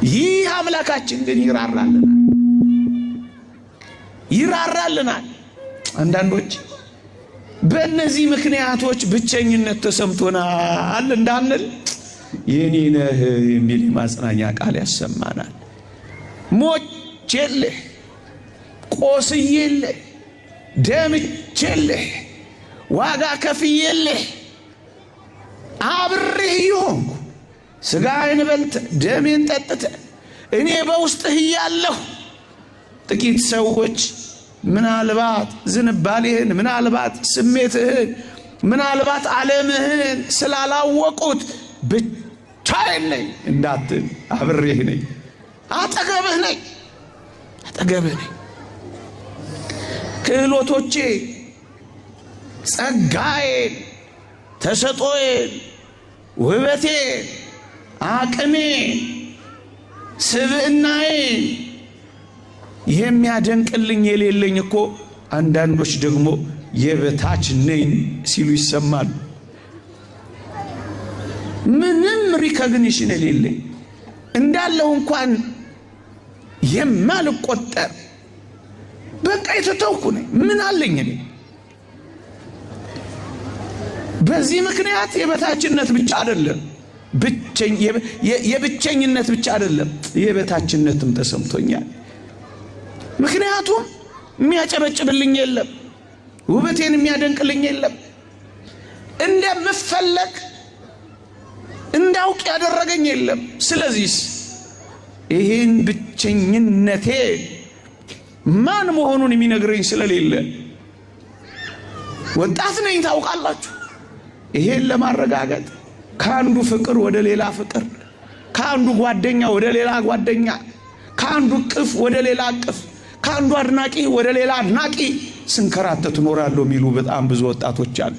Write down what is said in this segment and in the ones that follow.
ይህ አምላካችን ግን ይራራልናል፣ ይራራልናል። አንዳንዶች በእነዚህ ምክንያቶች ብቸኝነት ተሰምቶናል እንዳንል የኔ ነህ የሚል የማጽናኛ ቃል ያሰማናል። ሞቼልህ፣ ቆስዬልህ፣ ደምቼልህ፣ ዋጋ ከፍዬልህ፣ አብሬህ የሆንኩ ስጋዬን በልተህ ደሜን ጠጥተህ እኔ በውስጥህ እያለሁ ጥቂት ሰዎች ምናልባት ዝንባሌህን፣ ምናልባት ስሜትህን፣ ምናልባት ዓለምህን ስላላወቁት ብቻዬን ነኝ እንዳትል አብሬህ ነኝ፣ አጠገብህ ነኝ፣ አጠገብህ ነኝ። ክህሎቶቼ፣ ጸጋዬን፣ ተሰጦዬን፣ ውበቴን፣ አቅሜን፣ ስብዕናዬን የሚያደንቅልኝ የሌለኝ እኮ አንዳንዶች ደግሞ የበታች ነኝ ሲሉ ይሰማሉ። ምንም recognition የሌለኝ፣ እንዳለው እንኳን የማልቆጠር፣ በቃ የተተውኩ ነኝ። ምን አለኝ እኔ? በዚህ ምክንያት የበታችነት ብቻ አይደለም፣ የብቸኝነት ብቻ አይደለም፣ የበታችነትም ተሰምቶኛል። ምክንያቱም የሚያጨበጭብልኝ የለም፣ ውበቴን የሚያደንቅልኝ የለም፣ እንደምፈለግ እንዳውቅ ያደረገኝ የለም። ስለዚህ ይሄን ብቸኝነቴ ማን መሆኑን የሚነግረኝ ስለሌለ፣ ወጣት ነኝ ታውቃላችሁ። ይሄን ለማረጋገጥ ከአንዱ ፍቅር ወደ ሌላ ፍቅር፣ ከአንዱ ጓደኛ ወደ ሌላ ጓደኛ፣ ከአንዱ እቅፍ ወደ ሌላ እቅፍ፣ ከአንዱ አድናቂ ወደ ሌላ አድናቂ ስንከራተት እኖራለሁ የሚሉ በጣም ብዙ ወጣቶች አሉ።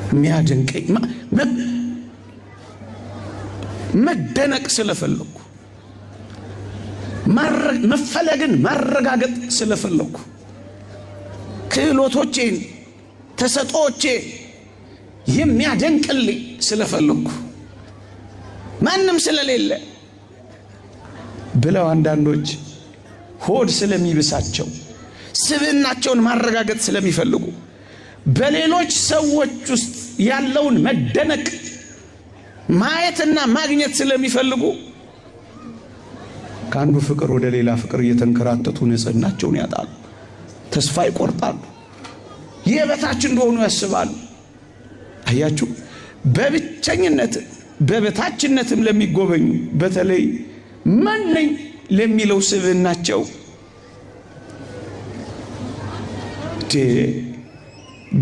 የሚያደንቀኝ፣ መደነቅ ስለፈለኩ፣ መፈለግን ማረጋገጥ ስለፈለኩ፣ ክህሎቶቼን ተሰጦቼን የሚያደንቅልኝ ስለፈለኩ፣ ማንም ስለሌለ ብለው አንዳንዶች ሆድ ስለሚብሳቸው፣ ስብዕናቸውን ማረጋገጥ ስለሚፈልጉ፣ በሌሎች ሰዎች ውስጥ ያለውን መደነቅ ማየትና ማግኘት ስለሚፈልጉ ከአንዱ ፍቅር ወደ ሌላ ፍቅር እየተንከራተቱ ንጽህናቸውን ያጣሉ፣ ተስፋ ይቆርጣሉ፣ የበታች እንደሆኑ ያስባሉ። አያችሁ፣ በብቸኝነት በበታችነትም ለሚጎበኙ፣ በተለይ ማን ነኝ ለሚለው ስብዕናቸው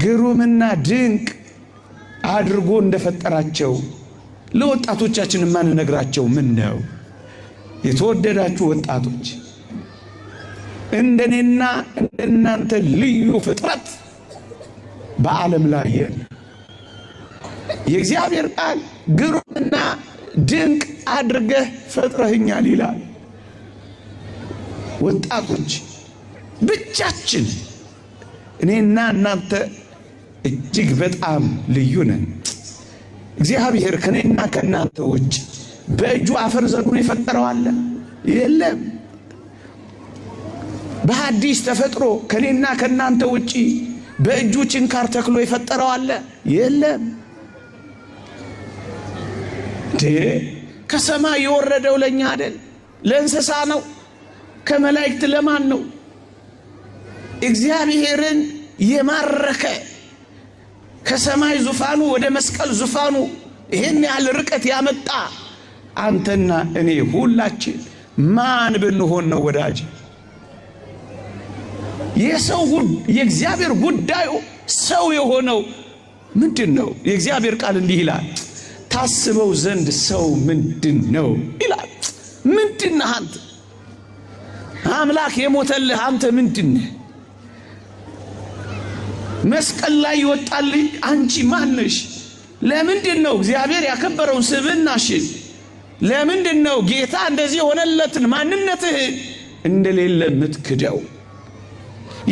ግሩምና ድንቅ አድርጎ እንደፈጠራቸው ለወጣቶቻችን የማንነግራቸው ምን ነው? የተወደዳችሁ ወጣቶች፣ እንደኔና እንደናንተ ልዩ ፍጥረት በዓለም ላይ የለም። የእግዚአብሔር ቃል ግሩምና ድንቅ አድርገህ ፈጥረህኛል ይላል። ወጣቶች ብቻችን እኔና እናንተ እጅግ በጣም ልዩ ነን። እግዚአብሔር ከእኔና ከእናንተ ውጭ በእጁ አፈር ዘሩን የፈጠረው አለ? የለም። በሐዲስ ተፈጥሮ ከኔና ከእናንተ ውጪ በእጁ ችንካር ተክሎ የፈጠረው አለ? የለም። ከሰማይ የወረደው ለኛ አይደል? ለእንስሳ ነው። ከመላእክት ለማን ነው? እግዚአብሔርን የማረከ፣ ከሰማይ ዙፋኑ ወደ መስቀል ዙፋኑ ይሄን ያህል ርቀት ያመጣ አንተና እኔ ሁላችን ማን ብንሆን ነው ወዳጅ? የሰው የእግዚአብሔር ጉዳዩ ሰው የሆነው ምንድን ነው? የእግዚአብሔር ቃል እንዲህ ይላል፣ ታስበው ዘንድ ሰው ምንድን ነው ይላል። ምንድን ነህ አንተ? አምላክ የሞተልህ አንተ ምንድን ነህ? መስቀል ላይ ይወጣልኝ አንቺ ማነሽ? ለምንድን ነው እግዚአብሔር ያከበረውን ስብዕናሽን፣ ለምንድን ነው ጌታ እንደዚህ የሆነለትን ማንነትህን እንደሌለ የምትክደው?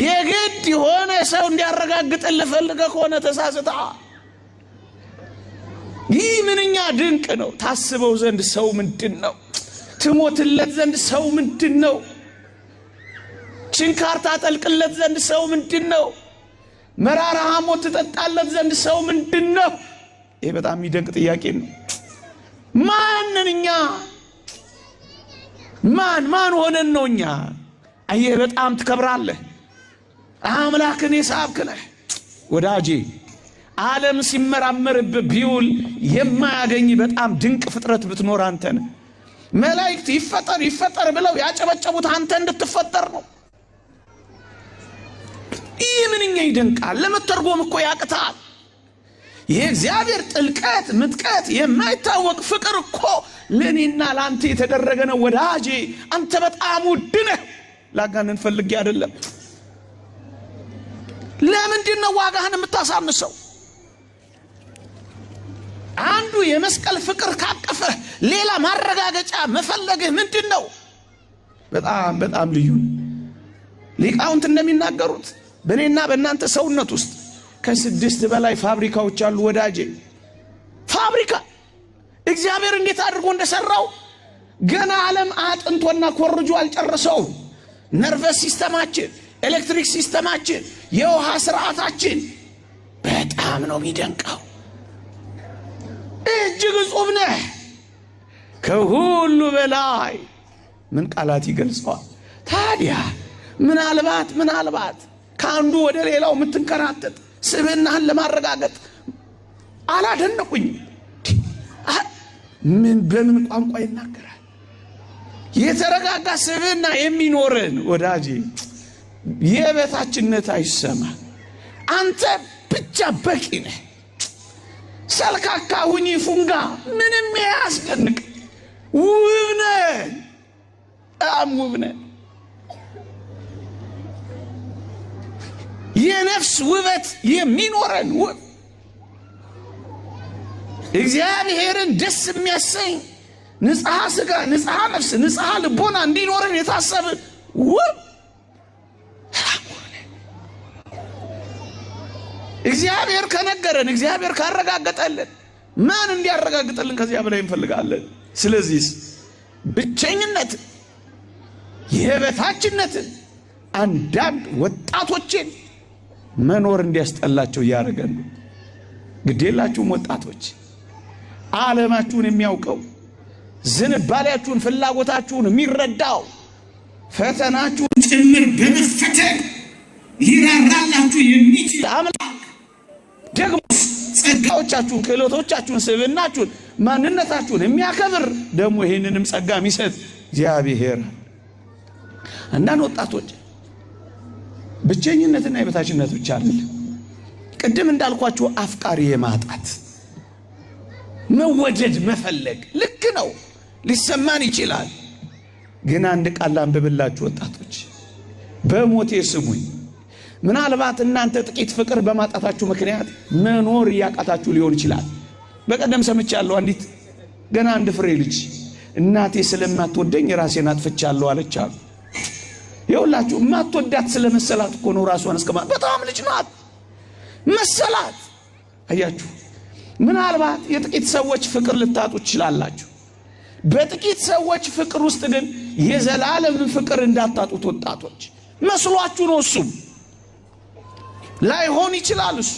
የግድ የሆነ ሰው እንዲያረጋግጥልህ ፈልገህ ከሆነ ተሳስተሃል። ይህ ምንኛ ድንቅ ነው! ታስበው ዘንድ ሰው ምንድን ነው? ትሞትለት ዘንድ ሰው ምንድን ነው? ችንካር ታጠልቅለት ዘንድ ሰው ምንድን ነው? መራራ ሐሞት ትጠጣለት ዘንድ ሰው ምንድን ነው? ይህ በጣም የሚደንቅ ጥያቄ ነው። ማንን እኛ ማን ማን ሆነን ነው እኛ? አየህ፣ በጣም ትከብራለህ። አምላክን የሳብክ ነህ ወዳጄ። ዓለም ሲመራመርብህ ቢውል የማያገኝ በጣም ድንቅ ፍጥረት ብትኖር አንተ ነህ። መላእክት ይፈጠር ይፈጠር ብለው ያጨበጨቡት አንተ እንድትፈጠር ነው። ይህ ምንኛ ይደንቃል! ለመተርጎም እኮ ያቅታል። የእግዚአብሔር ጥልቀት ምጥቀት የማይታወቅ ፍቅር እኮ ለእኔና ለአንተ የተደረገ ነው ወዳጄ። አንተ በጣም ውድ ነህ። ላጋንን ፈልጌ አይደለም። ለምንድን ነው ዋጋህን የምታሳንሰው? አንዱ የመስቀል ፍቅር ካቀፈህ ሌላ ማረጋገጫ መፈለግህ ምንድን ነው? በጣም በጣም ልዩ። ሊቃውንት እንደሚናገሩት በእኔና በእናንተ ሰውነት ውስጥ ከ6 በላይ ፋብሪካዎች አሉ ወዳጄ። ፋብሪካ እግዚአብሔር እንዴት አድርጎ እንደሰራው ገና ዓለም አጥንቶና ኮርጆ አልጨረሰው። Nervous system ኣችን፣ ኤሌክትሪክ system ኣችን፣ የውሃ ስርዓታችን በጣም ነው የሚደንቀው። እጅግ እጹብ ነህ። ከሁሉ በላይ ምን ቃላት ይገልጸዋል? ታዲያ ምናልባት ምናልባት ከአንዱ ወደ ሌላው የምትንከራተት ስብዕናህን ለማረጋገጥ አላደነቁኝም። ምን በምን ቋንቋ ይናገራል? የተረጋጋ ስብዕና የሚኖርን ወዳጄ የበታችነት አይሰማ። አንተ ብቻ በቂ ነህ። ሰልካካ ሁኚ ፉንጋ፣ ምንም ያስደንቅ። ውብ ነህ፣ በጣም ውብ ነህ። የነፍስ ውበት የሚኖረን ውብ እግዚአብሔርን ደስ የሚያሰኝ ንጽሐ ሥጋ፣ ንጽሐ ነፍስ፣ ንጽሐ ልቦና እንዲኖረን የታሰብን ውብ እግዚአብሔር ከነገረን፣ እግዚአብሔር ካረጋገጠልን ማን እንዲያረጋግጥልን ከዚያ በላይ እንፈልጋለን? ስለዚህ ብቸኝነት፣ የበታችነትን አንዳንድ ወጣቶችን መኖር እንዲያስጠላቸው እያደረገን ነው። ግዴላችሁም ወጣቶች፣ ዓለማችሁን የሚያውቀው ዝንባሌያችሁን፣ ፍላጎታችሁን የሚረዳው ፈተናችሁን ጭምር በመፈተን ሊራራላችሁ የሚችል አምላክ ደግሞ ጸጋዎቻችሁን፣ ክህሎቶቻችሁን፣ ስብዕናችሁን፣ ማንነታችሁን የሚያከብር ደግሞ ይህንንም ጸጋ የሚሰጥ እግዚአብሔር። አንዳንድ ወጣቶች ብቸኝነትና የበታችነት ብቻ አይደለም። ቅድም እንዳልኳችሁ አፍቃሪ የማጣት መወደድ መፈለግ ልክ ነው፣ ሊሰማን ይችላል። ግን አንድ ቃል ላንብብላችሁ ወጣቶች፣ በሞቴ ስሙኝ። ምናልባት እናንተ ጥቂት ፍቅር በማጣታችሁ ምክንያት መኖር እያቃታችሁ ሊሆን ይችላል። በቀደም ሰምቻለሁ፣ አንዲት ገና አንድ ፍሬ ልጅ እናቴ ስለማትወደኝ ራሴን አጥፍቻለሁ አለች አሉ። ይኸውላችሁ የማትወዳት ስለመሰላት እኮ ነው ራሷን እስከ በጣም ልጅ ናት መሰላት። አያችሁ፣ ምናልባት የጥቂት ሰዎች ፍቅር ልታጡ ትችላላችሁ። በጥቂት ሰዎች ፍቅር ውስጥ ግን የዘላለም ፍቅር እንዳታጡት ወጣቶች። መስሏችሁ ነው፣ እሱም ላይሆን ይችላል። እሱ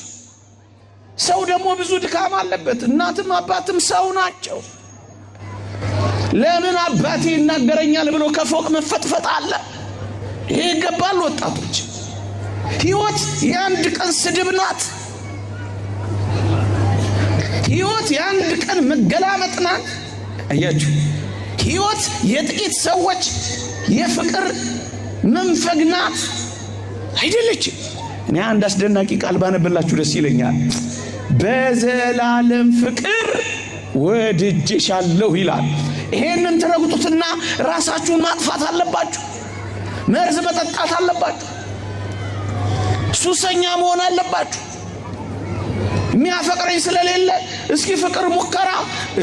ሰው ደግሞ ብዙ ድካም አለበት። እናትም አባትም ሰው ናቸው። ለምን አባቴ ይናገረኛል ብሎ ከፎቅ መፈጥፈጥ አለ። ይሄ ይገባል ወጣቶች። ሕይወት የአንድ ቀን ስድብ ናት። ሕይወት የአንድ ቀን መገላመጥ ናት። አያችሁ፣ ሕይወት የጥቂት ሰዎች የፍቅር መንፈግ ናት አይደለችም። እኔ አንድ አስደናቂ ቃል ባነብላችሁ ደስ ይለኛል። በዘላለም ፍቅር ወድጄሻለሁ ይላል። ይሄንን ትረግጡትና ራሳችሁን ማጥፋት አለባችሁ። መርዝ መጠጣት አለባችሁ። ሱሰኛ መሆን አለባችሁ። የሚያፈቅረኝ ስለሌለ እስኪ ፍቅር ሙከራ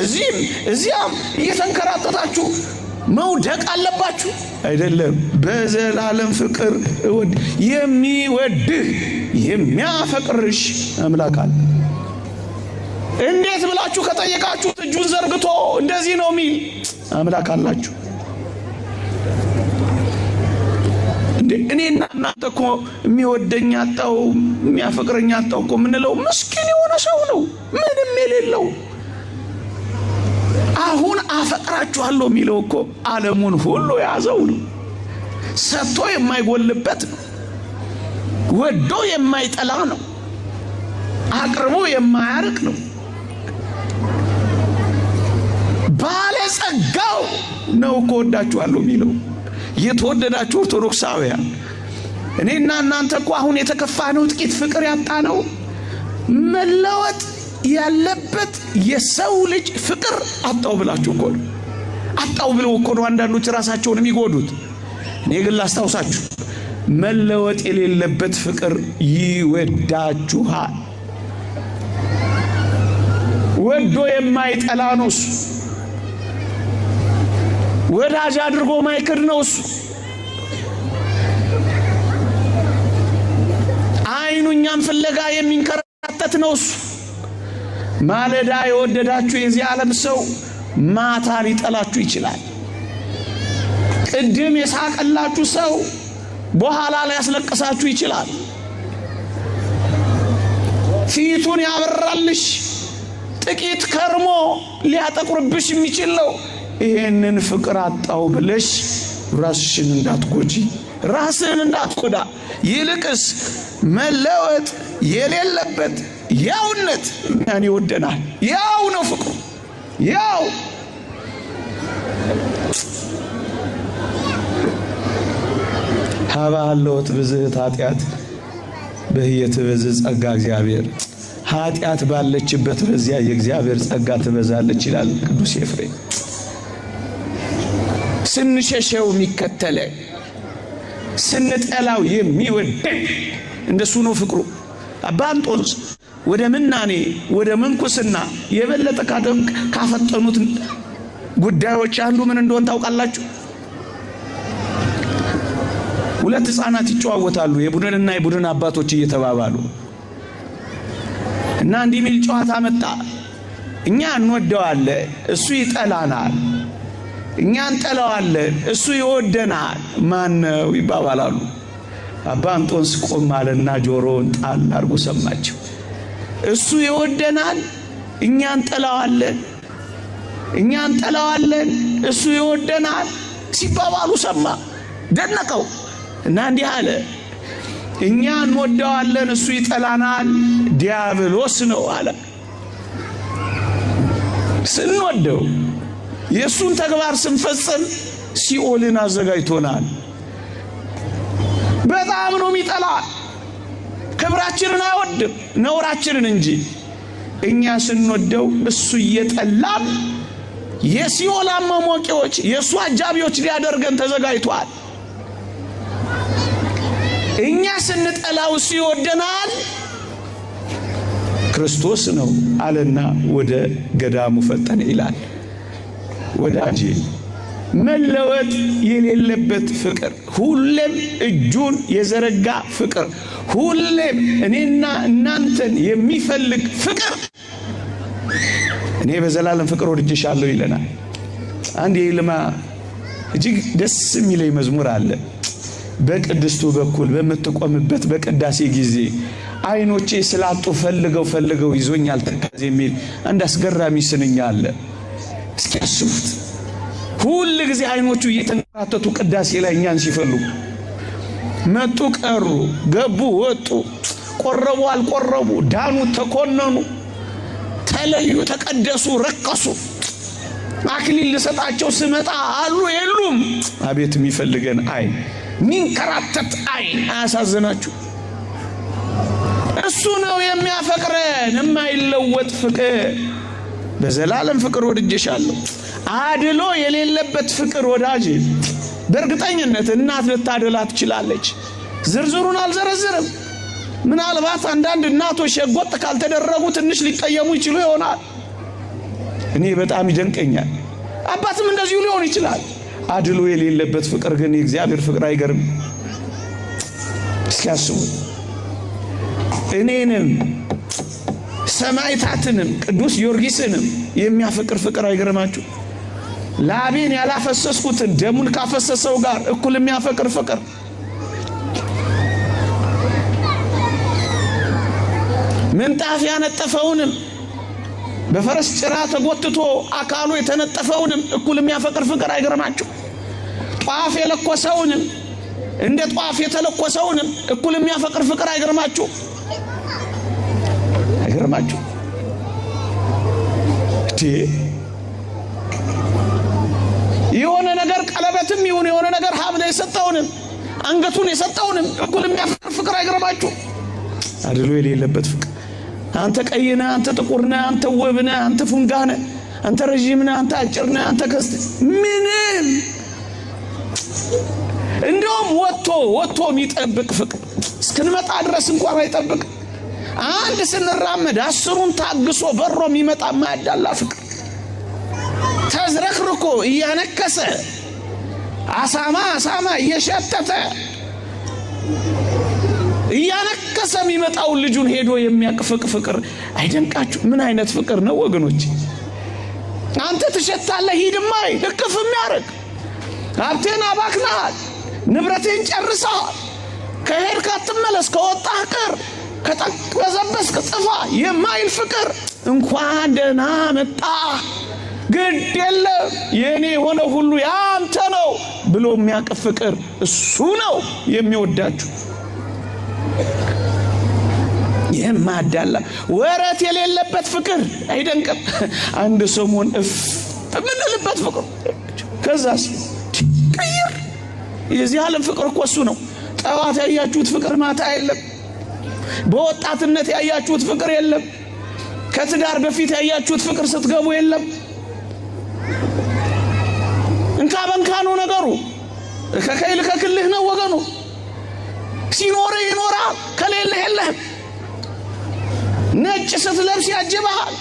እዚህም እዚያም እየተንከራተታችሁ መውደቅ አለባችሁ። አይደለም። በዘላለም ፍቅር እወድ የሚወድህ የሚያፈቅርሽ አምላክ አለ። እንዴት ብላችሁ ከጠየቃችሁት እጁን ዘርግቶ እንደዚህ ነው የሚል አምላክ አላችሁ። እንዴ እኔና እናንተ እኮ የሚወደኝ አጣው የሚያፈቅረኝ አጣው እኮ የምንለው ምስኪን የሆነ ሰው ነው፣ ምንም የሌለው። አሁን አፈቅራችኋለሁ የሚለው እኮ ዓለሙን ሁሉ የያዘው ነው። ሰጥቶ የማይጎልበት ነው። ወዶ የማይጠላ ነው። አቅርቦ የማያርቅ ነው። ባለጸጋው ነው እኮ ወዳችኋለሁ የሚለው። የተወደዳችሁ ኦርቶዶክሳውያን፣ እኔና እናንተ እኮ አሁን የተከፋነው ጥቂት ፍቅር ያጣነው መለወጥ ያለበት የሰው ልጅ ፍቅር አጣው ብላችሁ እኮ ነው። አጣው ብለው እኮ ነው አንዳንዶች ራሳቸውን የሚጎዱት። እኔ ግን ላስታውሳችሁ፣ መለወጥ የሌለበት ፍቅር ይወዳችኋል። ወዶ የማይጠላ ነው እሱ። ወዳጅ አድርጎ ማይክድ ነው እሱ። አይኑ እኛም ፍለጋ የሚንከራተት ነው እሱ። ማለዳ የወደዳችሁ የዚህ ዓለም ሰው ማታ ሊጠላችሁ ይችላል። ቅድም የሳቀላችሁ ሰው በኋላ ላይ ያስለቀሳችሁ ይችላል። ፊቱን ያበራልሽ ጥቂት ከርሞ ሊያጠቁርብሽ የሚችል ነው። ይሄንን ፍቅር አጣው ብለሽ ራስሽን እንዳትጎጂ፣ ራስህን እንዳትጎዳ። ይልቅስ መለወጥ የሌለበት ያውነት እኛን ይወደናል። ያው ነው ፍቅሩ። ያው ሀበ ሀለወት ብዝህት ኃጢአት በህየት በዝህ ጸጋ እግዚአብሔር። ኃጢአት ባለችበት በዚያ የእግዚአብሔር ጸጋ ትበዛለች ይላል ቅዱስ ኤፍሬም። ስንሸሸው የሚከተለ ስንጠላው የሚወደን እንደሱ ነው ፍቅሩ። አባ እንጦንስ ወደ ምናኔ ወደ ምንኩስና የበለጠ ካፈጠኑት ጉዳዮች አንዱ ምን እንደሆን ታውቃላችሁ? ሁለት ሕፃናት ይጨዋወታሉ፣ የቡድንና የቡድን አባቶች እየተባባሉ እና እንዲህ የሚል ጨዋታ መጣ። እኛ እንወደዋለን፣ እሱ ይጠላናል። እኛ እንጠላዋለን፣ እሱ ይወደናል። ማን ነው ይባባላሉ። አባ እንጦንስ ቆም አለና ጆሮውን ጣል አድርጎ ሰማቸው። እሱ ይወደናል፣ እኛ እንጠላዋለን፣ እኛ እንጠላዋለን፣ እሱ ይወደናል ሲባባሉ ሰማ። ደነቀው እና እንዲህ አለ፣ እኛ እንወደዋለን፣ እሱ ይጠላናል፣ ዲያብሎስ ነው አለ። ስንወደው የእሱን ተግባር ስንፈጽም ሲኦልን አዘጋጅቶናል። በጣም ነው የሚጠላ። ክብራችንን አይወድም፣ ነውራችንን እንጂ። እኛ ስንወደው እሱ እየጠላን የሲኦል አሟሟቂዎች የእሱ አጃቢዎች ሊያደርገን ተዘጋጅቷል። እኛ ስንጠላው እሱ ይወደናል። ክርስቶስ ነው አለና ወደ ገዳሙ ፈጠነ ይላል። ወዳጄ መለወጥ የሌለበት ፍቅር፣ ሁሌም እጁን የዘረጋ ፍቅር፣ ሁሌም እኔና እናንተን የሚፈልግ ፍቅር። እኔ በዘላለም ፍቅር ወድጄሻለሁ ይለናል። አንድ የይልማ እጅግ ደስ የሚለኝ መዝሙር አለ። በቅድስቱ በኩል በምትቆምበት በቅዳሴ ጊዜ አይኖቼ ስላጡ ፈልገው ፈልገው ይዞኛል ትካዜ የሚል አንድ አስገራሚ ስንኛ አለ። እስኪ አስቡት። ሁል ጊዜ አይኖቹ እየተንከራተቱ ቅዳሴ ላይ እኛን ሲፈልጉ መጡ፣ ቀሩ፣ ገቡ፣ ወጡ፣ ቆረቡ፣ አልቆረቡ፣ ዳኑ፣ ተኮነኑ፣ ተለዩ፣ ተቀደሱ፣ ረከሱ። አክሊል ልሰጣቸው ስመጣ አሉ የሉም። አቤት የሚፈልገን አይን፣ የሚንከራተት አይን አያሳዝናችሁ? እሱ ነው የሚያፈቅረን፣ የማይለወጥ ፍቅር። በዘላለም ፍቅር ወድጄሻለሁ። አድሎ የሌለበት ፍቅር ወዳጄ። በእርግጠኝነት እናት ልታደላ ትችላለች። ዝርዝሩን አልዘረዝርም። ምናልባት አንዳንድ እናቶች ሸጎጥ ካልተደረጉ ትንሽ ሊቀየሙ ይችሉ ይሆናል። እኔ በጣም ይደንቀኛል። አባትም እንደዚሁ ሊሆን ይችላል። አድሎ የሌለበት ፍቅር ግን የእግዚአብሔር ፍቅር አይገርም? እስኪ አስቡት። እኔንም ሰማዕታትንም ቅዱስ ጊዮርጊስንም የሚያፈቅር ፍቅር አይገርማችሁ? ላቤን ያላፈሰስኩትን ደሙን ካፈሰሰው ጋር እኩል የሚያፈቅር ፍቅር። ምንጣፍ ያነጠፈውንም በፈረስ ጭራ ተጎትቶ አካሉ የተነጠፈውንም እኩል የሚያፈቅር ፍቅር አይገርማችሁ? ጧፍ የለኮሰውንም እንደ ጧፍ የተለኮሰውንም እኩል የሚያፈቅር ፍቅር አይገርማችሁ? አይገርማችሁ? የሆነ ነገር ቀለበትም ይሁን የሆነ ነገር ሀብል የሰጠውንም አንገቱን የሰጠውንም እኩል የሚያፈቅር ፍቅር አይገርማችሁ? አድሎ የሌለበት ፍቅር። አንተ ቀይ ነህ፣ አንተ ጥቁር ነህ፣ አንተ ውብ ነህ፣ አንተ ፉንጋ ነህ፣ አንተ ረዥም ነህ፣ አንተ አጭር ነህ፣ አንተ ከስት ምንም እንደውም ወጥቶ ወጥቶ የሚጠብቅ ፍቅር እስክንመጣ ድረስ እንኳን አይጠብቅ። አንድ ስንራመድ 10ሩን ታግሶ በሮ የሚመጣ የማያዳላ ፍቅር ተዝረክርኮ እያነከሰ አሳማ አሳማ እየሸተተ እያነከሰ የሚመጣውን ልጁን ሄዶ የሚያቅፍቅ ፍቅር አይደንቃችሁ? ምን አይነት ፍቅር ነው ወገኖች? አንተ ትሸታለህ ሂድማ እቅፍ የሚያደርግ ሀብቴን አባክነሃል፣ ንብረቴን ጨርሰሃል፣ ከሄድክ አትመለስ፣ ከወጣህ ቅር፣ ከጠቅበዘበስክ ጥፋ የማይል ፍቅር። እንኳን ደህና መጣህ፣ ግድ የለም የኔ የሆነ ሁሉ ያንተ ነው ብሎ የሚያቅፍ ፍቅር እሱ ነው የሚወዳችሁ። የማያዳላ ወረት የሌለበት ፍቅር አይደንቅም? አንድ ሰሞን እፍ የምንልበት ፍቅር፣ ከዛስ ቀይር። የዚህ ዓለም ፍቅር እኮ እሱ ነው። ጠዋት ያያችሁት ፍቅር ማታ የለም። በወጣትነት ያያችሁት ፍቅር የለም። ከትዳር በፊት ያያችሁት ፍቅር ስትገቡ የለም። እንካ በንካ ነው ነገሩ። ከከይል ከክልህ ነው ወገኑ። ሲኖርህ ይኖራል፣ ከሌለህ የለህም። ነጭ ስትለብስ ያጅብሃል፣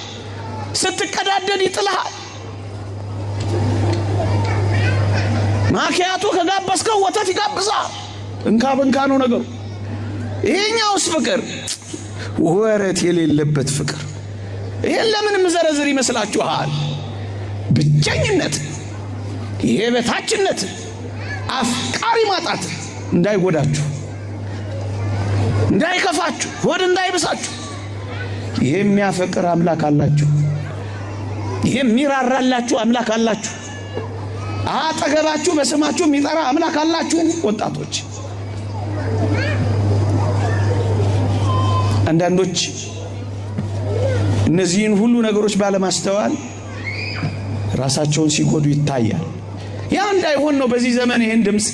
ስትቀዳደድ ይጥልሃል። ማኪያቱ ከጋበዝከው ወተት ይጋብዛል። እንካ በንካ ነው ነገሩ። ይሄኛውስ ፍቅር ወረት የሌለበት ፍቅር። ይሄን ለምን ምዘረዝር ይመስላችኋል? ብቸኝነት፣ የበታችነት፣ አፍቃሪ ማጣት እንዳይጎዳችሁ፣ እንዳይከፋችሁ፣ ሆድ እንዳይብሳችሁ የሚያፈቅር አምላክ አላችሁ። የሚራራላችሁ አምላክ አላችሁ። አጠገባችሁ በስማችሁ የሚጠራ አምላክ አላችሁ። ወጣቶች፣ አንዳንዶች እነዚህን ሁሉ ነገሮች ባለማስተዋል ራሳቸውን ሲጎዱ ይታያል። ያ እንዳይሆን ነው በዚህ ዘመን ይህን ድምፅ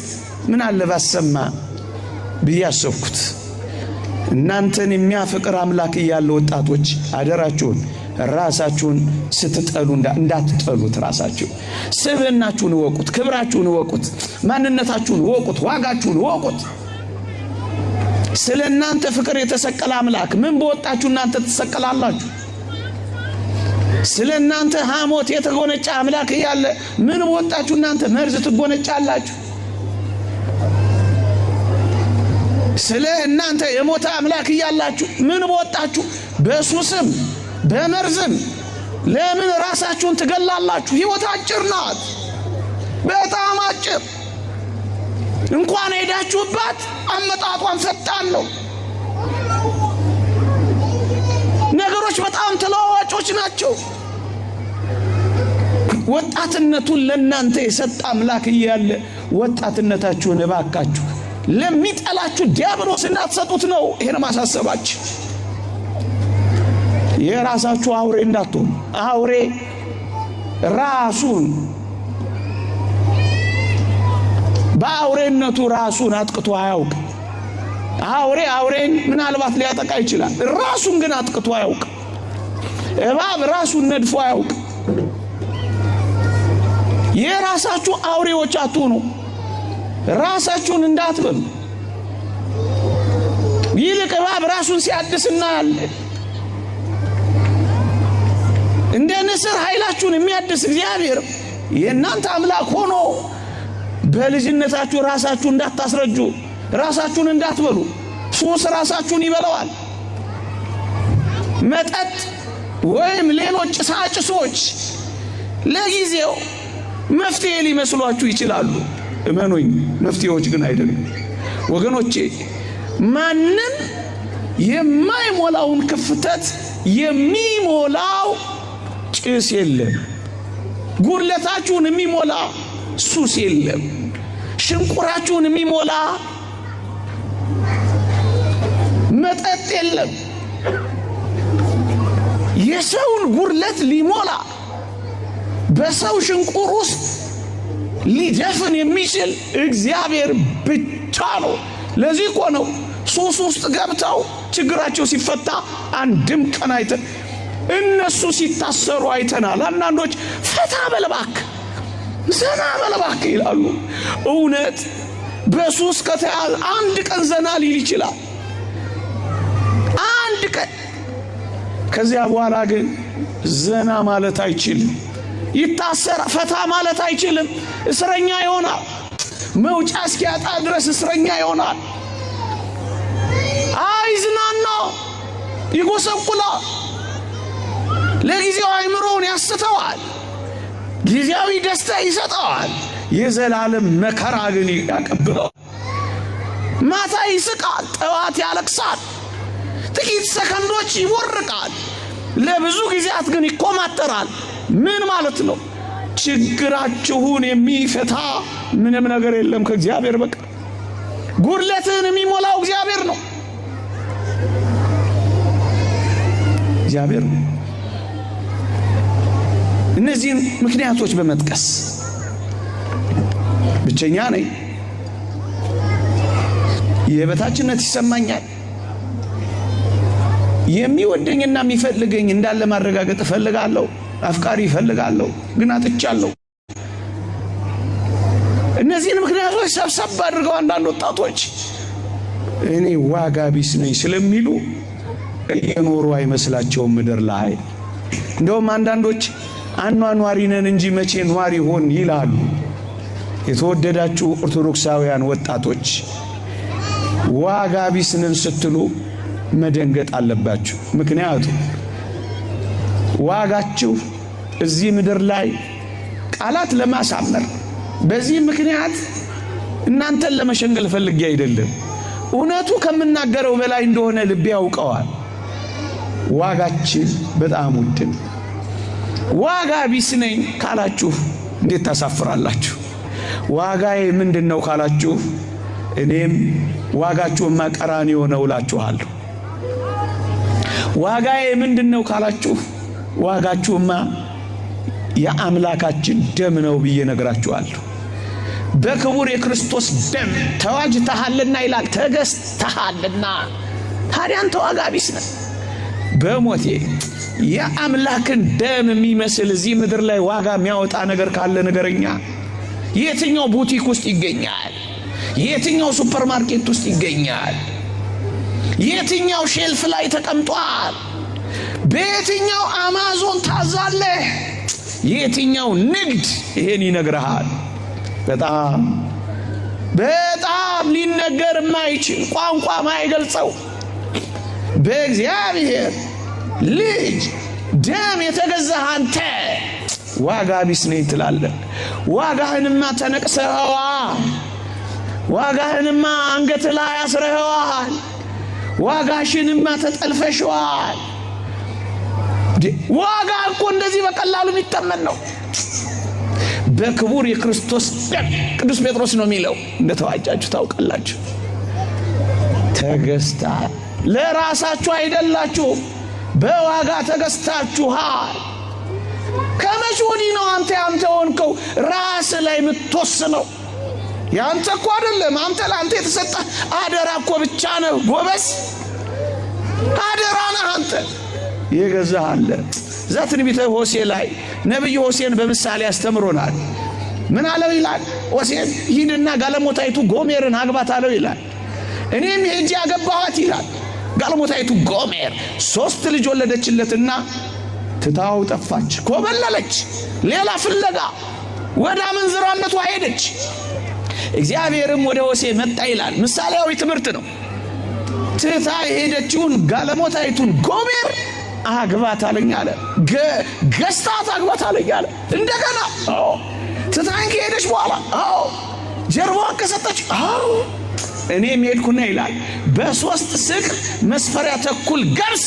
ምን አለ ባሰማ ብዬ አሰብኩት። እናንተን የሚያፈቅር አምላክ እያለ ወጣቶች አደራችሁን ራሳችሁን ስትጠሉ እንዳትጠሉት። ራሳችሁ ስብዕናችሁን እወቁት፣ ክብራችሁን እወቁት፣ ማንነታችሁን እወቁት፣ ዋጋችሁን እወቁት። ስለ እናንተ ፍቅር የተሰቀለ አምላክ ምን በወጣችሁ እናንተ ትሰቀላላችሁ? ስለ እናንተ ሐሞት የተጎነጨ አምላክ እያለ ምን በወጣችሁ እናንተ መርዝ ትጎነጫላችሁ? ስለ እናንተ የሞተ አምላክ እያላችሁ ምን በወጣችሁ በሱስም በመርዝም ለምን ራሳችሁን ትገላላችሁ? ሕይወት አጭር ናት፣ በጣም አጭር። እንኳን ሄዳችሁባት አመጣጧን ፈጣን ነው። ነገሮች በጣም ተለዋዋጮች ናቸው። ወጣትነቱን ለእናንተ የሰጠ አምላክ እያለ ወጣትነታችሁን እባካችሁ ለሚጠላችሁ ዲያብሎስ እንዳትሰጡት ነው። ይሄን ማሳሰባችሁ። የራሳችሁ አውሬ እንዳትሆኑ። አውሬ ራሱን በአውሬነቱ ራሱን አጥቅቶ አያውቅ። አውሬ አውሬን ምናልባት ሊያጠቃ ይችላል፣ ራሱን ግን አጥቅቶ አያውቅ። እባብ ራሱን ነድፎ አያውቅ። የራሳችሁ አውሬዎች አትሁኑ። ራሳችሁን እንዳትበሉ። ይልቅ እባብ ራሱን ሲያድስ እናያለን። እንደ ንስር ኃይላችሁን የሚያድስ እግዚአብሔር የእናንተ አምላክ ሆኖ በልጅነታችሁ ራሳችሁ እንዳታስረጁ፣ ራሳችሁን እንዳትበሉ። ሱስ ራሳችሁን ይበላዋል። መጠጥ ወይም ሌሎች ጭሳጭሶች ለጊዜው መፍትሄ ሊመስሏችሁ ይችላሉ። እመኑኝ፣ መፍትሄዎች ግን አይደሉም። ወገኖቼ ማንም የማይሞላውን ክፍተት የሚሞላው ጭስ የለም። ጉድለታችሁን የሚሞላ ሱስ የለም። ሽንቁራችሁን የሚሞላ መጠጥ የለም። የሰውን ጉድለት ሊሞላ በሰው ሽንቁር ውስጥ ሊደፍን የሚችል እግዚአብሔር ብቻ ነው። ለዚህ እኮ ነው ሱስ ውስጥ ገብተው ችግራቸው ሲፈታ አንድም ቀን አይተን እነሱ ሲታሰሩ አይተናል። አንዳንዶች ፈታ በል እባክህ፣ ዘና በል እባክህ ይላሉ። እውነት በሱስ ከተያዘ አንድ ቀን ዘና ሊል ይችላል፣ አንድ ቀን። ከዚያ በኋላ ግን ዘና ማለት አይችልም። ይታሰራ፣ ፈታ ማለት አይችልም። እስረኛ ይሆናል። መውጫ እስኪያጣ ድረስ እስረኛ ይሆናል። አይዝናና፣ ይጎሰቁላል። ለጊዜው አእምሮውን ያስተዋል፣ ጊዜያዊ ደስታ ይሰጠዋል። የዘላለም መከራ ግን ያቀብለዋል። ማታ ይስቃል፣ ጠዋት ያለቅሳል። ጥቂት ሰከንዶች ይቦርቃል፣ ለብዙ ጊዜያት ግን ይኮማተራል። ምን ማለት ነው? ችግራችሁን የሚፈታ ምንም ነገር የለም ከእግዚአብሔር በቀር። ጉድለትህን የሚሞላው እግዚአብሔር ነው። እግዚአብሔር ነው። እነዚህን ምክንያቶች በመጥቀስ ብቸኛ ነኝ፣ የበታችነት ይሰማኛል፣ የሚወደኝና የሚፈልገኝ እንዳለ ማረጋገጥ እፈልጋለሁ፣ አፍቃሪ እፈልጋለሁ፣ ግን አጥቻለሁ። እነዚህን ምክንያቶች ሰብሰብ አድርገው አንዳንድ ወጣቶች እኔ ዋጋ ቢስ ነኝ ስለሚሉ እየኖሩ አይመስላቸውም ምድር ላይ። እንደውም አንዳንዶች አኗኗሪ ነን እንጂ መቼ ኗሪ ሆን ይላሉ። የተወደዳችሁ ኦርቶዶክሳውያን ወጣቶች ዋጋ ቢስ ነን ስትሉ መደንገጥ አለባችሁ። ምክንያቱም ዋጋችሁ እዚህ ምድር ላይ ቃላት ለማሳመር በዚህ ምክንያት እናንተን ለመሸንገል ፈልጌ አይደለም። እውነቱ ከምናገረው በላይ እንደሆነ ልቤ ያውቀዋል። ዋጋችን በጣም ውድ ነው። ዋጋ ቢስ ነኝ ካላችሁ እንዴት ታሳፍራላችሁ? ዋጋዬ ምንድን ነው ካላችሁ እኔም ዋጋችሁማ ቀራንዮ ነው እላችኋለሁ። ዋጋዬ ምንድን ነው ካላችሁ ዋጋችሁማ የአምላካችን ደም ነው ብዬ ነግራችኋለሁ። በክቡር የክርስቶስ ደም ተዋጅተሃልና ይላል፣ ተገዝተሃልና። ታዲያ አንተ ዋጋ ቢስ ነህ። በሞቴ የአምላክን ደም የሚመስል እዚህ ምድር ላይ ዋጋ የሚያወጣ ነገር ካለ ንገረኛ። የትኛው ቡቲክ ውስጥ ይገኛል? የትኛው ሱፐር ማርኬት ውስጥ ይገኛል? የትኛው shelf ላይ ተቀምጧል? በየትኛው አማዞን ታዛለህ? የትኛው ንግድ ይሄን ይነግርሃል? በጣም በጣም ሊነገር የማይችል ቋንቋ ማይገልጸው በእግዚአብሔር ልጅ ደም የተገዛህ አንተ ዋጋ ቢስ ነኝ ትላለህ። ዋጋህንማ ተነቅሰኸዋል። ዋጋህንማ አንገት ላይ አስረኸዋል። ዋጋሽንማ ተጠልፈሽዋል። ዋጋ እኮ እንደዚህ በቀላሉ የሚተመን ነው። በክቡር የክርስቶስ ደም ቅዱስ ጴጥሮስ ነው የሚለው፣ እንደተዋጃችሁ ታውቃላችሁ። ተገዝታ ለራሳችሁ አይደላችሁ፣ በዋጋ ተገዝታችኋል። ከመቼ ወዲህ ነው አንተ ያንተ ሆንከው ራስ ላይ የምትወስነው? ያንተ እኮ አይደለም። አንተ ለአንተ የተሰጠ አደራ እኮ ብቻ ነው ጎበዝ፣ አደራ ነህ አንተ። የገዛህ አለ። እዛ ትንቢተ ሆሴ ላይ ነቢዩ ሆሴን በምሳሌ አስተምሮናል። ምን አለው ይላል? ሆሴን ሂድና ጋለሞታይቱ ጎሜርን አግባት አለው ይላል። እኔም ሄጄ አገባኋት ይላል። ጋለሞታይቱ ጎሜር 3 ልጅ ወለደችለትና ትታው ጠፋች፣ ኮበለለች፣ ሌላ ፍለጋ ወደ አመንዝራነቷ ሄደች። እግዚአብሔርም ወደ ሆሴ መጣ ይላል። ምሳሌያዊ ትምህርት ነው። ትታ የሄደችውን ጋለሞታይቱን ጎሜር አግባት አለኝ አለ። ገዝታት አግባት አለኝ አለ። እንደገና አዎ፣ ትታኝ ከሄደች በኋላ አዎ፣ ጀርባዋን ከሰጠች አዎ፣ እኔም ሄድኩና ይላል በ3 ስቅል መስፈሪያ ተኩል ገብስ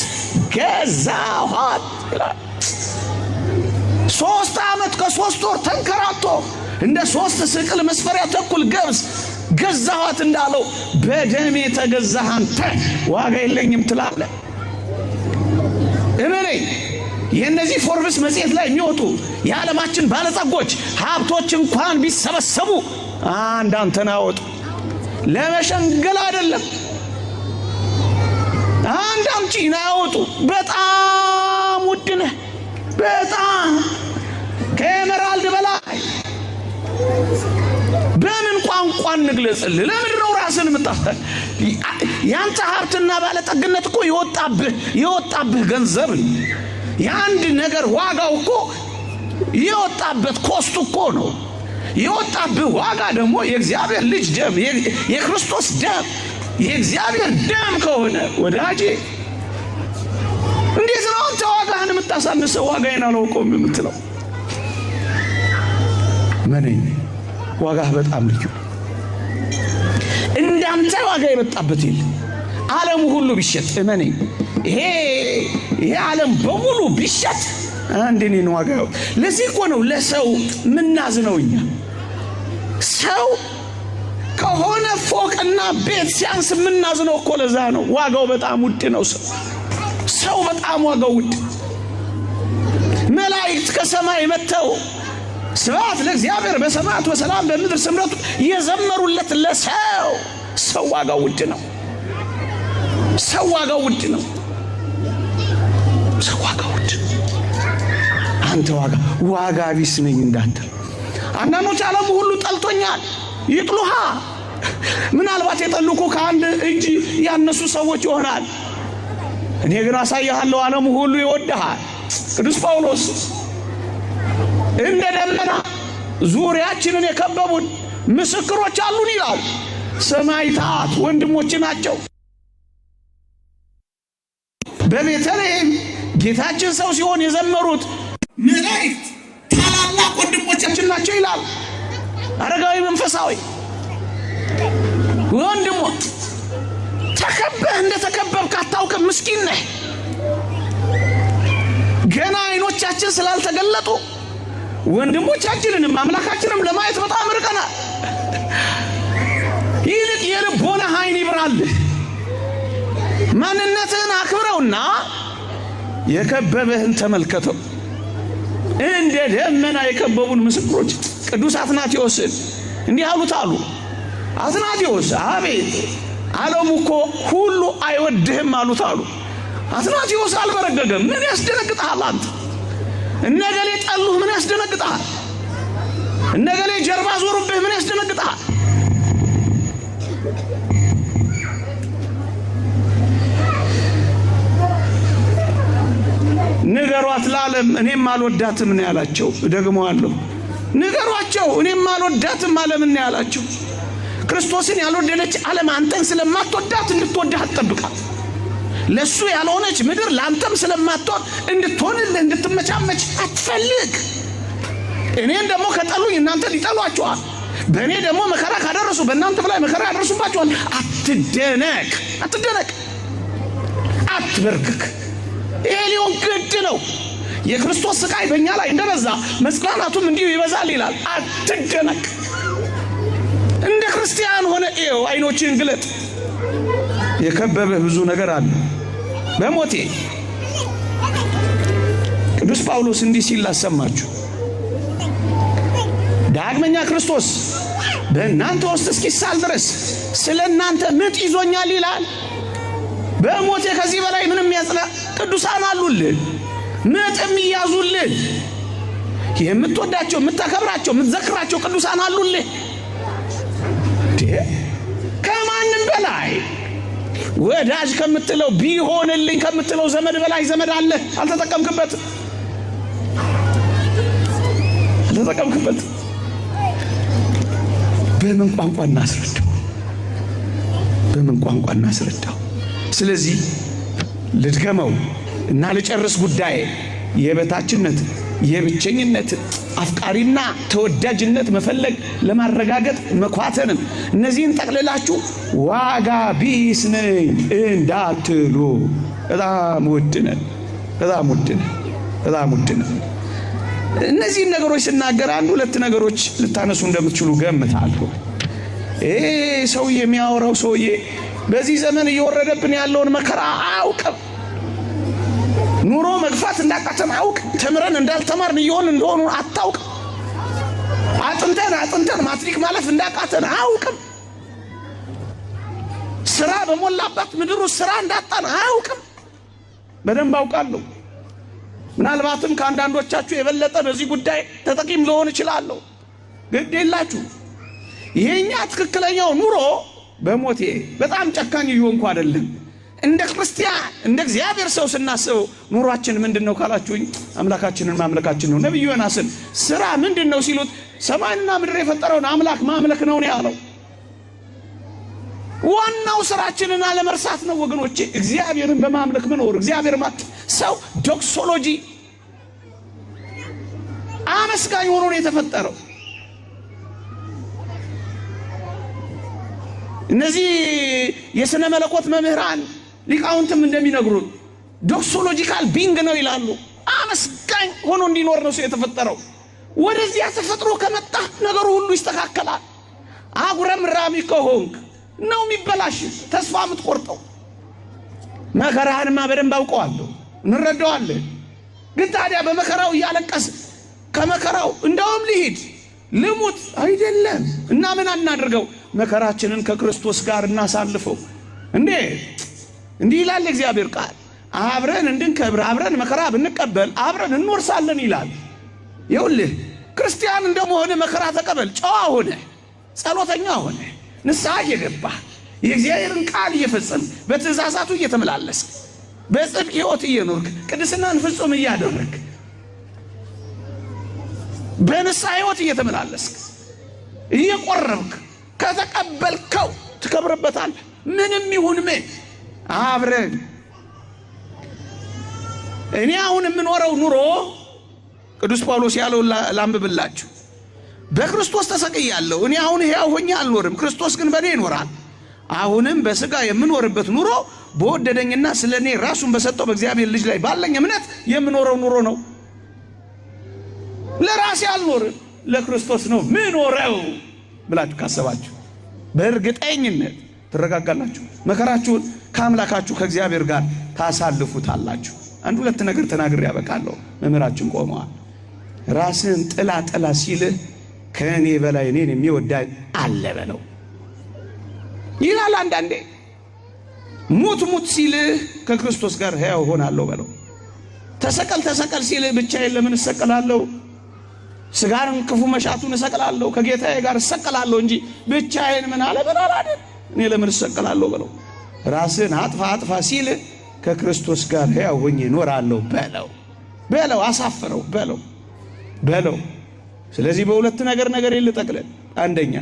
ገዛኋት ይላል። 3 ዓመት ከ3 ወር ተንከራቶ እንደ 3 ስቅል መስፈሪያ ተኩል ገብስ ገዛኋት እንዳለው በደሜ ተገዛህ አንተ ዋጋ የለኝም ትላለህ። እመነኝ፣ የእነዚህ ፎርብስ መጽሔት ላይ የሚወጡ የዓለማችን ባለጸጎች ሀብቶች እንኳን ቢሰበሰቡ አንድ አንተን አወጡ። ለመሸንገል አይደለም፣ አንድ አንቺን አያወጡ። በጣም ውድ ነህ፣ በጣም ከ emerald በላይ። በምን ቋንቋ እንግለጽልህ? ለምንድን ነው ራስን ያንተ ሀብትና ባለጠግነት እኮ የወጣብህ ገንዘብ ነው። የአንድ ነገር ዋጋው እኮ የወጣበት cost ኡ እኮ ነው። የወጣብህ ዋጋ ደግሞ የእግዚአብሔር ልጅ ደም፣ የክርስቶስ ደም፣ የእግዚአብሔር ደም ከሆነ ወዳጄ እንዴት ነው አንተ ዋጋህን የምታሳንሰው? ዋጋዬን አላውቀውም የምትለው? መነኝ፣ ዋጋህ በጣም ልዩ። እንዳንተ ዋጋ የመጣበት የለም። ዓለሙ ሁሉ ቢሸጥ እመነኝ፣ ይሄ ዓለም በሙሉ ቢሸጥ አንድ እኔን ዋጋ። ለዚህ እኮ ነው ለሰው ምናዝነው እኛ። ሰው ከሆነ ፎቅና ቤት ሲያንስ ምናዝነው እኮ ለዛ ነው። ዋጋው በጣም ውድ ነው። ሰው በጣም ዋጋው ውድ። መላእክት ከሰማይ መጥተው ስብሐት ለእግዚአብሔር በሰማያት ወሰላም በምድር ስምረቱ የዘመሩለት ለሰው። ሰው ዋጋው ውድ ነው። ሰው ዋጋው ውድ ነው። ሰው ዋጋው ውድ። አንተ ዋጋ ቢስ ነኝ እንዳትል። አንዳንዶች ዓለሙ ሁሉ ጠልቶኛል ይጥሉሃ። ምናልባት የጠሉ እኮ ከአንድ እጅ ያነሱ ሰዎች ይሆናል። እኔ ግን አሳይሃለሁ፣ ዓለሙ ሁሉ ይወድሃል። ቅዱስ ጳውሎስ እንደ ደመና ዙሪያችንን የከበቡን ምስክሮች አሉን ይላል። ሰማዕታት ወንድሞች ናቸው። በቤተልሔም ጌታችን ሰው ሲሆን የዘመሩት መላእክት ታላላቅ ወንድሞቻችን ናቸው ይላል። አረጋዊ መንፈሳዊ ወንድሞ ተከበህ እንደተከበብክ አታውቅም። ምስኪን ነህ። ገና አይኖቻችን ስላልተገለጡ ወንድሞቻችንንም አምላካችንም ለማየት በጣም ርቀናል። ይልቅ የልቦናህ አይን ይብራልህ። ማንነትህን አክብረውና የከበበህን ተመልከተው። እንደ ደመና የከበቡን ምስክሮች ቅዱስ አትናቴዎስን እንዲህ አሉት አሉ። አትናቴዎስ አቤት፣ ዓለሙ እኮ ሁሉ አይወድህም አሉት አሉ። አትናቴዎስ አልበረገገም። ምን ያስደነግጥሃል አንተ? እነገሌ ጠሉህ፣ ምን ያስደነግጥሃል? እነገሌ ጀርባ ዞሩብህ፣ ምን ያስደነግጥሃል? ንገሯት ለዓለም እኔም አልወዳትም ነው ያላቸው። እደግመዋለሁ፣ ንገሯቸው እኔም አልወዳትም ዓለምን ነው ያላቸው። ክርስቶስን ያልወደደች ዓለም አንተን ስለማትወዳት እንድትወድህ አትጠብቃት። ለሱ ያልሆነች ምድር ለአንተም ስለማትሆን እንድትሆንልህ እንድትመቻመች አትፈልግ። እኔን ደግሞ ከጠሉኝ እናንተን ይጠሏቸዋል። በእኔ ደግሞ መከራ ካደረሱ በእናንተም ላይ መከራ ያደርሱባቸዋል። አትደነቅ፣ አትደነቅ፣ አትበርክክ። ይሄ ሊሆን ግድ ነው። የክርስቶስ ስቃይ በእኛ ላይ እንደበዛ መጽናናቱም እንዲሁ ይበዛል ይላል። አትደነቅ። እንደ ክርስቲያን ሆነ ይኸው አይኖችህን ግለጥ። የከበበህ ብዙ ነገር አለ። በሞቴ ቅዱስ ጳውሎስ እንዲህ ሲል ላሰማችሁ። ዳግመኛ ክርስቶስ በእናንተ ውስጥ እስኪሳል ድረስ ስለ እናንተ ምጥ ይዞኛል ይላል። በሞቴ ከዚህ በላይ ምንም ያጽና ቅዱሳን አሉልህ፣ ምጥ የሚያዙልህ የምትወዳቸው የምታከብራቸው የምትዘክራቸው ቅዱሳን አሉልህ። ከማንም በላይ ወዳጅ ከምትለው ቢሆንልኝ ከምትለው ዘመድ በላይ ዘመድ አለ። አልተጠቀምክበትም፣ አልተጠቀምክበትም። በምን ቋንቋ እናስረዳው? በምን ቋንቋ እናስረዳው? ስለዚህ ልድገመው፣ እና ልጨርስ ጉዳይ የበታችነትን፣ የብቸኝነትን፣ አፍቃሪና ተወዳጅነት መፈለግ ለማረጋገጥ መኳተንን፣ እነዚህን ጠቅልላችሁ ዋጋ ቢስ ነኝ እንዳትሉ። በጣም ውድ ነን፣ በጣም ውድ ነን፣ በጣም ውድ ነን። እነዚህን ነገሮች ስናገር አንድ ሁለት ነገሮች ልታነሱ እንደምትችሉ ገምታለሁ። ይሄ ሰውዬ የሚያወራው ሰውዬ በዚህ ዘመን እየወረደብን ያለውን መከራ አያውቅም። ኑሮ መግፋት እንዳቃተን አውቅ። ተምረን እንዳልተማርን እየሆን እንደሆኑ አታውቅም። አጥንተን አጥንተን ማትሪክ ማለፍ እንዳቃተን አያውቅም። ስራ በሞላባት ምድሩ ስራ እንዳጣን አያውቅም። በደንብ አውቃለሁ። ምናልባትም ከአንዳንዶቻችሁ የበለጠ በዚህ ጉዳይ ተጠቂም ልሆን እችላለሁ። ግድ የላችሁ። ይሄኛ ትክክለኛው ኑሮ በሞቴ በጣም ጨካኝ እየሆንኩ አይደለም። እንደ ክርስቲያን እንደ እግዚአብሔር ሰው ስናስበው ኑሯችን ምንድን ነው ካላችሁኝ፣ አምላካችንን ማምለካችን ነው። ነቢዩ ዮናስን ስራ ምንድን ነው ሲሉት ሰማይንና ምድር የፈጠረውን አምላክ ማምለክ ነው ያለው። ዋናው ስራችንን አለመርሳት ነው ወገኖቼ። እግዚአብሔርን በማምለክ መኖር። እግዚአብሔር ሰው doxology አመስጋኝ ሆኖ ነው የተፈጠረው። እነዚህ የሥነ መለኮት መምህራን ሊቃውንትም እንደሚነግሩን doxological being ነው ይላሉ። አመስጋኝ ሆኖ እንዲኖር ነው ሰው የተፈጠረው። ወደዚያ ተፈጥሮ ከመጣ ነገሩ ሁሉ ይስተካከላል። አጉረምራሚ ከሆንክ ነው የሚበላሽ፣ ተስፋ የምትቆርጠው። መከራህንማ በደንብ አውቀዋለሁ፣ እንረዳዋለን። ግን ታዲያ በመከራው እያለቀስ ከመከራው እንደውም ልሂድ ልሙት አይደለም እና ምን አናድርገው? መከራችንን ከክርስቶስ ጋር እናሳልፈው። እንዴ እንዲህ ይላል እግዚአብሔር ቃል፣ አብረን እንድንከብር አብረን መከራ ብንቀበል አብረን እንወርሳለን ይላል። ይኸውልህ ክርስቲያን እንደመሆነ መከራ ተቀበል። ጨዋ ሆነ፣ ጸሎተኛ ሆነ፣ ንስሐ እየገባ የእግዚአብሔርን ቃል እየፈጸም በትእዛዛቱ እየተመላለስክ በጽድቅ ሕይወት እየኖርክ ቅድስናን ፍጹም እያደረግክ በንስሐ ሕይወት እየተመላለስክ እየቆረብክ ከተቀበልከው ትከብርበታለህ። ምንም ይሁን ምን አብረን እኔ አሁን የምኖረው ኑሮ ቅዱስ ጳውሎስ ያለውን ላንብብላችሁ። በክርስቶስ ተሰቅያለሁ። እኔ አሁን ሕያው ሆኜ አልኖርም፣ ክርስቶስ ግን በእኔ ይኖራል። አሁንም በሥጋ የምኖርበት ኑሮ በወደደኝና ስለ እኔ ራሱን በሰጠው በእግዚአብሔር ልጅ ላይ ባለኝ እምነት የምኖረው ኑሮ ነው። ለራሴ አልኖርም፣ ለክርስቶስ ነው ምኖረው ብላችሁ ካሰባችሁ በእርግጠኝነት ትረጋጋላችሁ። መከራችሁን ከአምላካችሁ ከእግዚአብሔር ጋር ታሳልፉታላችሁ። አንድ ሁለት ነገር ተናግሬ ያበቃለሁ። መምህራችን ቆመዋል። ራስን ጥላ ጥላ ሲልህ ከእኔ በላይ እኔን የሚወዳኝ አለ በለው ይላል። አንዳንዴ ሙት ሙት ሲልህ ከክርስቶስ ጋር ሕያው ሆናለሁ በለው። ተሰቀል ተሰቀል ሲልህ ብቻዬን ለምን እሰቀላለሁ? ስጋን ክፉ መሻቱን እሰቅላለሁ፣ ከጌታዬ ጋር እሰቀላለሁ እንጂ ብቻዬን ምን አለ በላል አይደል? እኔ ለምን እሰቀላለሁ በለው። ራስን አጥፋ አጥፋ ሲልህ ከክርስቶስ ጋር ሕያው ሆኜ እኖራለሁ በለው በለው፣ አሳፍረው በለው በለው። ስለዚህ በሁለት ነገር ነገር ልጠቅልል። አንደኛ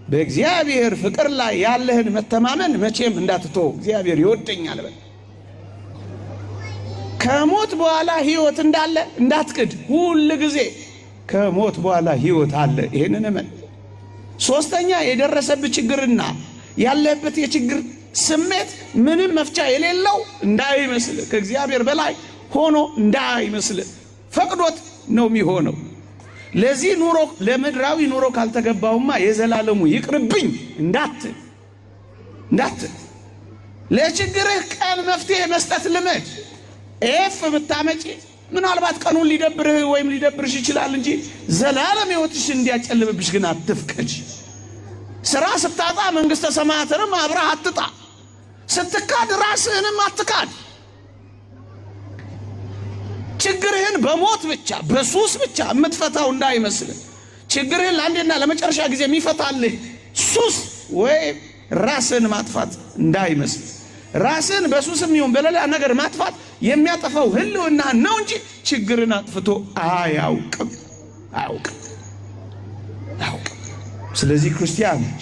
በእግዚአብሔር ፍቅር ላይ ያለህን መተማመን መቼም እንዳትተው። እግዚአብሔር ይወደኛል በል። ከሞት በኋላ ሕይወት እንዳለ እንዳትክድ። ሁል ጊዜ ከሞት በኋላ ሕይወት አለ፣ ይሄንን እመን። ሶስተኛ የደረሰብህ ችግርና ያለህበት የችግር ስሜት ምንም መፍቻ የሌለው እንዳይመስልህ፣ ከእግዚአብሔር በላይ ሆኖ እንዳይመስልህ፣ ፈቅዶት ነው የሚሆነው። ለዚህ ኑሮ ለምድራዊ ኑሮ ካልተገባውማ የዘላለሙ ይቅርብኝ እንዳትል እንዳትል። ለችግርህ ቀን መፍትሄ መስጠት ልመድ። F ብታመጪ ምናልባት ቀኑን ሊደብርህ ወይም ሊደብርሽ ይችላል እንጂ ዘላለም ሕይወትሽ እንዲያጨልምብሽ ግን አትፍቀጂ። ስራ ስታጣ መንግሥተ ሰማያትንም አብረህ አትጣ። ስትካድ ራስህንም አትካድ። ችግርህን በሞት ብቻ በሱስ ብቻ የምትፈታው እንዳይመስልህ። ችግርህን ለአንዴና ለመጨረሻ ጊዜ የሚፈታልህ ሱስ ወይም ራስህን ማጥፋት እንዳይመስልህ። ራስህን በሱስም ይሁን በሌላ ነገር ማጥፋት የሚያጠፋው ህልውና ነው እንጂ ችግርን አጥፍቶ አያውቅም አያውቅም አያውቅም። ስለዚህ ክርስቲያኖች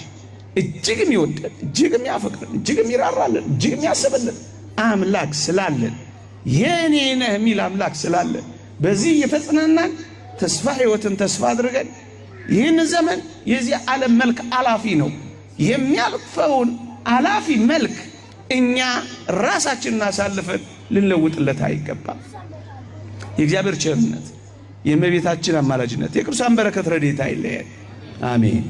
እጅግ የሚወደን፣ እጅግ የሚያፈቅረን፣ እጅግ የሚራራልን፣ እጅግ የሚያስብልን አምላክ ስላለን የእኔ ነህ የሚል አምላክ ስላለ በዚህ እየተጽናናን ተስፋ ሕይወትን ተስፋ አድርገን ይህን ዘመን የዚህ ዓለም መልክ አላፊ ነው። የሚያልፈውን አላፊ መልክ እኛ ራሳችንን አሳልፈን ልንለውጥለት አይገባም። የእግዚአብሔር ቸርነት፣ የእመቤታችን አማላጅነት፣ የቅዱሳን በረከት ረድኤት አይለየን። አሜን።